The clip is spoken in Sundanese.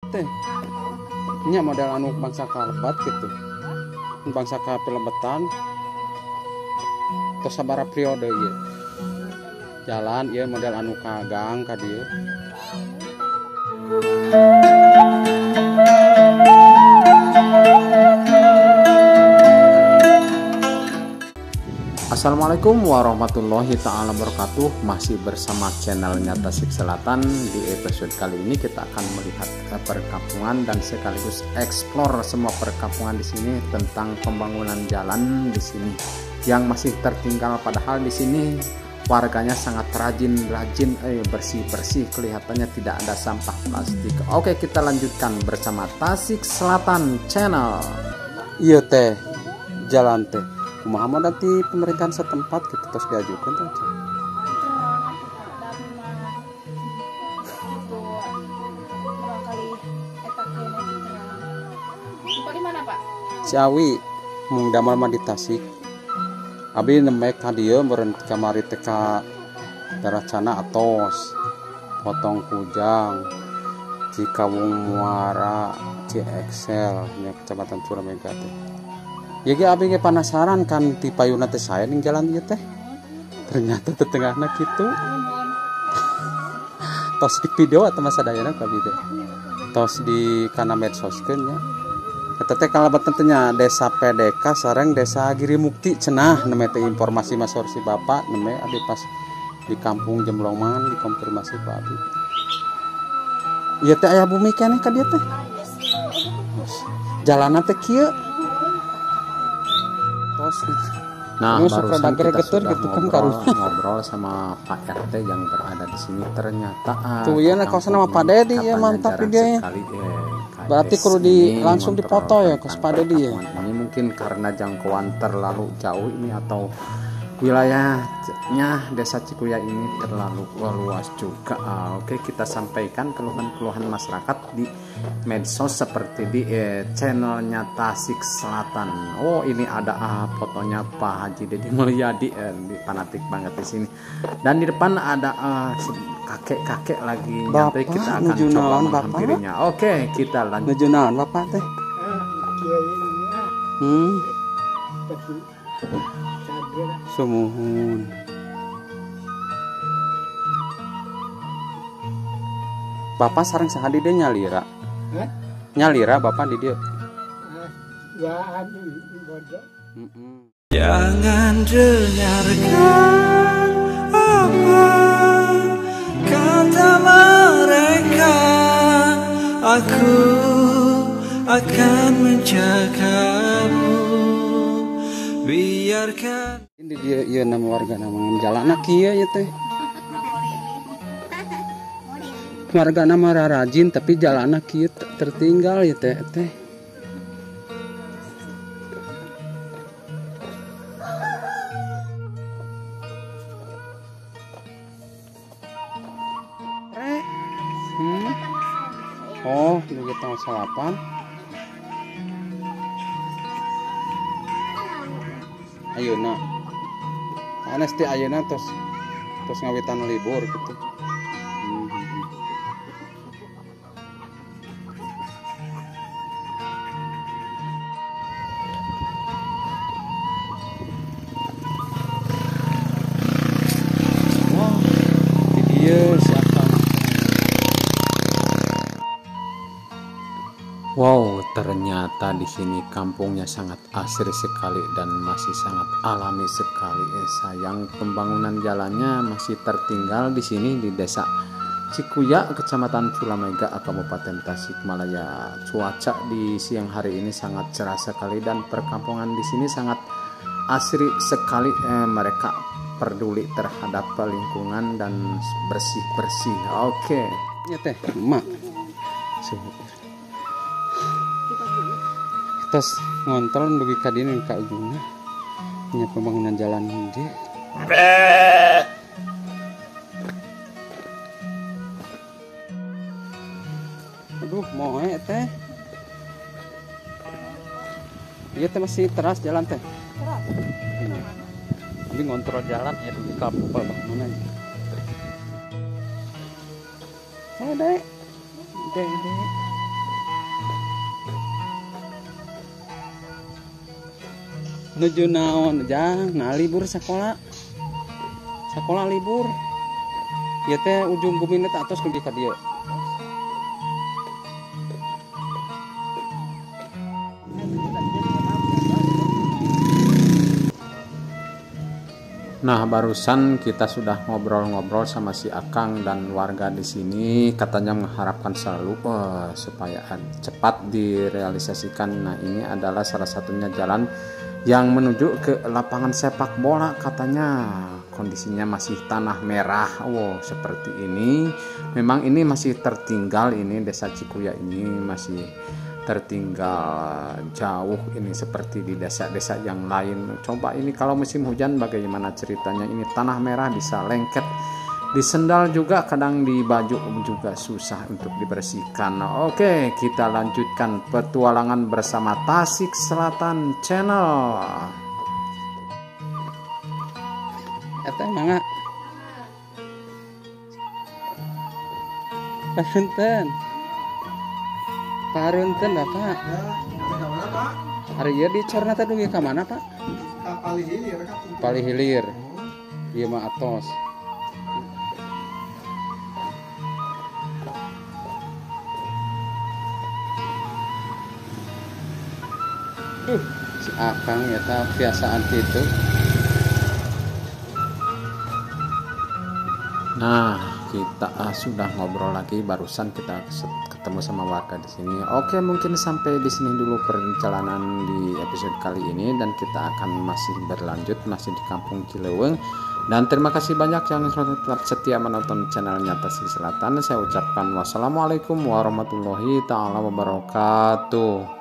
Teh. Nya model anu bangsa kalebat gitu. Bangsa ka pelebetan. Tos sabaraha periode ieu. Jalan ieu model anu ka gang ka dieu. Assalamualaikum warahmatullahi ta'ala wabarakatuh. Masih bersama channelnya Tasik Selatan. Di episode kali ini kita akan melihat perkampungan dan sekaligus explore semua perkampungan di sini tentang pembangunan jalan di sini yang masih tertinggal, padahal di sini warganya sangat rajin-rajin, bersih-bersih, kelihatannya tidak ada sampah plastik. Oke, kita lanjutkan bersama Tasik Selatan Channel. Iya teh, jalan teh. Kumaha mah nanti pemerintahan setempat gitu terus diajukan teh. Ciawi mung damel mah di Tasik. Abi nembe ka dieu meureun kamari teh ka Daracana atos Potong Kujang, Cikawung Muara, Cieksel nya Kecamatan Culamega teh. Ya ge abi ge penasaran kan ti payuna teh sae ning jalan ieu teh. Ternyata tetengahna kitu. Tos di video atau masa dayana ku abi teh. Tos di kana medsoskeun nya. Eta teh kalebatan teh nya Desa PDK sareng Desa Giri Mukti cenah nembe teh informasi masor si bapak nembe abi pas di kampung Jemblongan dikonfirmasi ku abi. Ieu teh aya bumi keneh ka dieu teh. Jalanna teh kieu. Nah, barusan kita sudah ngobrol sama Pak RT yang berada di sini. Ternyata tuh ya, kawasan sama Pak Dedi ya, mantap dia ya. Berarti kudu di langsung dipoto ya ke Pak Dedi ya. Ini mungkin karena jangkauan terlalu jauh ini atau wilayahnya Desa Cikuya ini terlalu luas juga. Oke, kita sampaikan keluhan-keluhan masyarakat di medsos seperti di channelnya Tasik Selatan. Oh, ini ada fotonya Pak Haji Deddy Mulyadi, fanatik banget di sini. Dan di depan ada kakek-kakek lagi nyantai. Kita akan coba menghampirinya. Oke, kita lanjut. Nuju naon Bapak teh? Sumuhun. Bapak sareng saha di dieu nyalira? Hah? Nyalira bapak di dieu. Jangan dengarkan apa kata mereka, aku akan menjagamu. Biarkan ini dia ieu nama warga nama jalana kieu ya teh. Warga nama rajin tapi jalana kieu tertinggal ya teh teh. Oh, dugi tanggal 8. Ayeuna. Anes teh ayeuna tos ngawitan libur gitu. Wah, di dieu si Akang. Wow, ternyata di sini kampungnya sangat asri sekali dan masih sangat alami sekali. Sayang pembangunan jalannya masih tertinggal di sini di Desa Cikuya, Kecamatan Culamega, Kabupaten Tasikmalaya. Cuaca di siang hari ini sangat cerah sekali dan perkampungan di sini sangat asri sekali. Mereka peduli terhadap lingkungan dan bersih-bersih. Oke. Ya teh, emak. Terus ngontrol dugi ka dieu ka ujungna nya pembangunan jalan dia. Aduh, moe teh. Ieu teh masih teras jalan teh. Teras. Abi ngontrol jalan ya dugi ka pembangunan. Oh, dek. Dek, dek. Nuju naon jang, nah libur sekolah. Sekolah libur. Ieu teh ujung bumi teh atos dugi ka dieu. Nah, barusan kita sudah ngobrol-ngobrol sama si Akang dan warga di sini, katanya mengharapkan selalu supaya cepat direalisasikan. Nah, ini adalah salah satunya jalan yang menuju ke lapangan sepak bola, katanya kondisinya masih tanah merah. Wow, seperti ini. Memang ini masih tertinggal, ini Desa Cikuya ini masih tertinggal jauh ini seperti di desa-desa yang lain. Coba ini kalau musim hujan bagaimana ceritanya, ini tanah merah bisa lengket di sendal juga, kadang di baju juga susah untuk dibersihkan. Oke, kita lanjutkan petualangan bersama Tasik Selatan Channel. Eta mangga. Punten. Parunten Bapak. Ya, mana Pak? Hari ieu dicorna teh dugi ka mana Pak? Ka Palihilir ka. Palihilir. Ieu mah atos. Duh, si Akang eta biasaan kitu. Nah, kita sudah ngobrol lagi barusan, kita ketemu sama warga di sini. Oke, mungkin sampai di sini dulu perjalanan di episode kali ini, dan kita akan masih berlanjut masih di Kampung Cileuweung. Dan terima kasih banyak yang tetap setia menonton channelnya Tasik Selatan. Saya ucapkan wassalamualaikum warahmatullahi taala wabarakatuh.